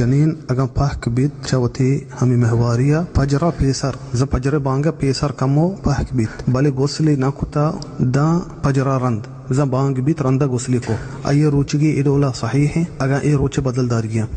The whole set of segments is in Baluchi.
جنین اگاں پہک بیت چہ وتی ہمے مہواری ءَ پجر ءَ پیسر، زاں پجر ءِ بانگ ءَ پیسر کمو پہک بیت، بلے گسلے نہ کتہ داں پجر ءَ رند، زاں بانگ بیت رند ءَ گسلے کو، آئی ءِ روچگی اے ڈول ءَ صحیح ایں، اگاں اے روچ ءِ بدل دارگی ایں۔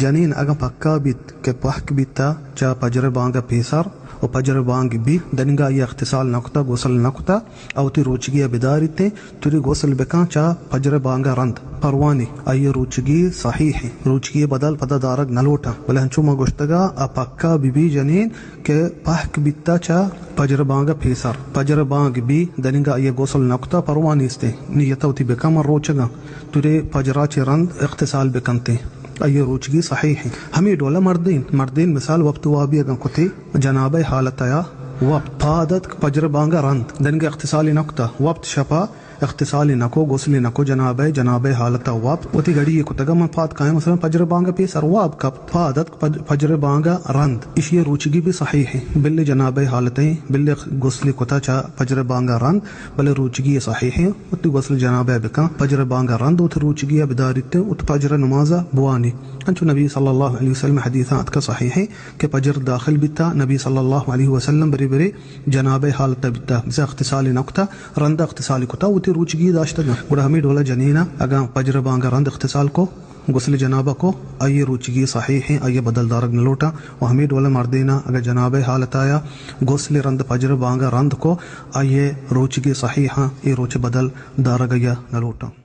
جنین اگاں پکا بیت کہ پہک بیتہ چہ پجر ءِ بانگ ءَ پیسر، و پجر ءِ بانگ بیت، دنیگا آئی ءَ اغتسال نہ کتہ، گسل نہ کتہ، آ وتی روچگی ءَ بداریت، توری گسل بکن چہ پجر ءِ بانگ ءَ رند، پروا نی، آئی ءِ روچگی صحیح ایں، روچگی ءِ بدل پدا دارگ نہ لوٹاں۔ بلے انچو ما گوشتگ ءَ آ پکا بہ بی جنین کہ پہک بیتہ چہ پجر ءِ بانگ ءَ پیسر، پجر ءِ بانگ بی، دنیگا آئی ءَ گسل نہ کتہ، پروا نیست ایں، نیت ءَ وتی بکن من روچگ آں، توری پجر ءَ چہ رند اغتسال بکنت ایں۔ آئی ءِ روچگی صحیح ایں۔ ہمے ڈول ءَ مردین، مردین مثال وپت وابی اگاں کتی جنابہ ءِ حالت ءَ یا وپت پاد اتک پجر ءِ بانگ ءَ رند، دنیگا اغتسالے نہ کتہ، وپت شپ ءَ اغتسالے نہ کو، گسلے نہ کو، جنابہ ءِ، جنابہ ءِ حالت ءَ وپت وتی گھڑی یے کتگ ءَ من پاد کایاں مثلاً پجر ءِ بانگ ءَ پیسر واب کپت، پاد اتک پج-، پجر ءِ بانگ ءَ رند، ایشی ءِ روچگی بی صحیح ایں، بلے جنابہ ءِ حالت ایں، بلے گسلے کتہ چہ پجر ءِ بانگ ءَ رند، بلے روچگی صحیح ایں، وتی گسل جنابہ ءَ بکن، پجر ءِ بانگ ءَ رند وتی روچگی ءَ بداریت، وتی پجر ءِ نماز ءَ بوانی۔ انچو نبی صلی اللہ علیہ وسلم ءِ حدیثاں اتکہ صحیح ایں کہ پجر داخل بیتہ، نبی صلی اللہ علیہ وسلم برے برے جنابہ ءِ حالت ءَ بیتہ، بزاں اغتسالے نہ کتہ، رند ءَ اغتسالے کتہ، وتی روچگی داشتگ۔ گڑا ہمے ڈول ءَ جنین ءَ اگاں پجر ءِ بانگ ءَ رند اغتسال کو، گسل جنابہ کو، آئی ءِ روچگی صحیح ایں، آئی ءَ بدل دارگ نہ لوٹاں۔ و ہمے ڈول ءَ مردین ءَ اگاں جنابہ ءِ حالت ءَ یا گسل رند پجر ءِ بانگ ءَ رند کو، آئی ءِ روچگی صحیح ایں، اے روچ ءِ بدل دارگ آئی ءَ نہ لوٹاں۔